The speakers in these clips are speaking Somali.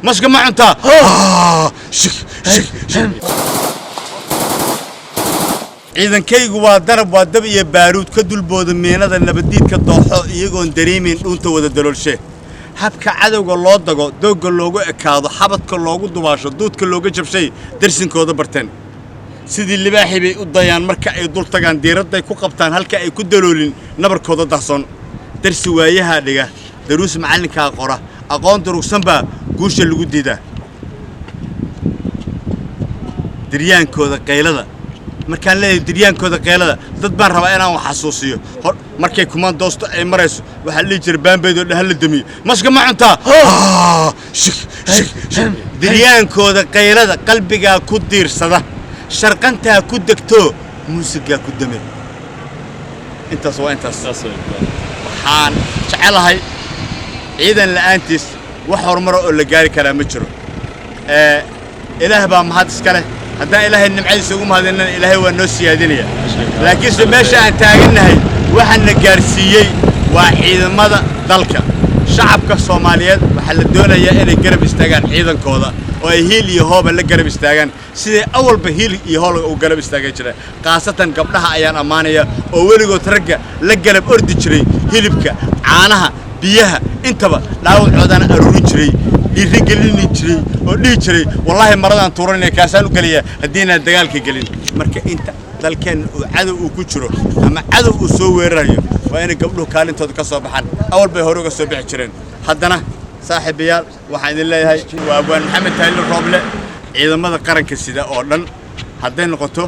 Maska ma cuntaa? Shik, shik, shik. Ciidankaygu waa darab, waa dab iyo baaruud ka dulbooda miinada nabaddiidka dooxo, iyagoon dareemayn dhuunta wada daloolshe. Habka cadowga loo dago, doogga loogu ekaado, xabadka loogu dubaasho, duudka looga jabshay, darsinkooda barteen. Sidii libaaxii bay u dayaan marka ay dul tagaan, diiradday ku qabtaan halka ay ku daloolin nabarkooda dahsoon. Darsi waayahaa dhiga, daruus macallinkaa qora, aqoon durugsan baa guusha lagu diidaa. Diryaankooda qaylada markaan leeyahay, diryaankooda qaylada, dad baan rabaa inaan wax xasuusiyo. Hor markay kumaandoosto ay marayso, waxaa la dhihi jiray baambeydoo dhan hala damiyo. Maska ma cuntaa? Shik, shik, shik. Diryaankooda qaylada qalbigaa ku diirsada, sharqantaa ku degtoo, muusigaa ku dame. Intaas waa intaas. Waxaan jecelahay ciidan la'aantiis wax horumara oo la gaari karaa ma jiro. Ilaah baa mahad iska leh. Haddaan Ilaahay nimcadiisa ugu mahadinana, Ilaahay waa noo siyaadinaya. Laakiinse meesha aan taagannahay waxaa na gaarsiiyey waa ciidamada dalka. Shacabka Soomaaliyeed waxaa la doonayaa inay garab istaagaan ciidankooda oo ay hiil iyo hooba la garab istaagaan, siday awalba hiil iyo hoola u garab istaagan jireen. Khaasatan gabdhaha ayaan ammaanaya oo weligood ragga la garab ordi jiray, hilibka, caanaha, biyaha, intaba dhaawacoodana aruurin jiray, dhiirigelini jiray oo dhihi jiray: "Wallaahi maradaan tuuranaya kaasaan u gelayaa haddiinaan dagaalka gelin." Marka inta dalkeenna uu cadow uu ku jiro ama cadow uu soo weerarayo, waa inay gabdhuhu kaalintooda ka soo baxaan. Awal bay hore uga soo bixi jireen. Haddana, saaxiibayaal, waxaan idin leeyahay waa abwaan Maxamed Tahliil Rooble. Ciidamada qaranka sida oo dhan, hadday noqoto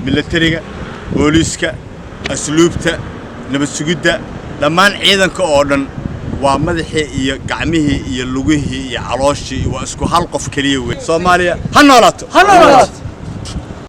milatariga, booliiska, asluubta, nabad sugidda, dhammaan ciidanka oo dhan waa madaxii iyo gacmihii iyo lugihii iyo calooshii, waa isku hal qof keliya wey. Soomaaliya ha noolaato, Ha noolaato.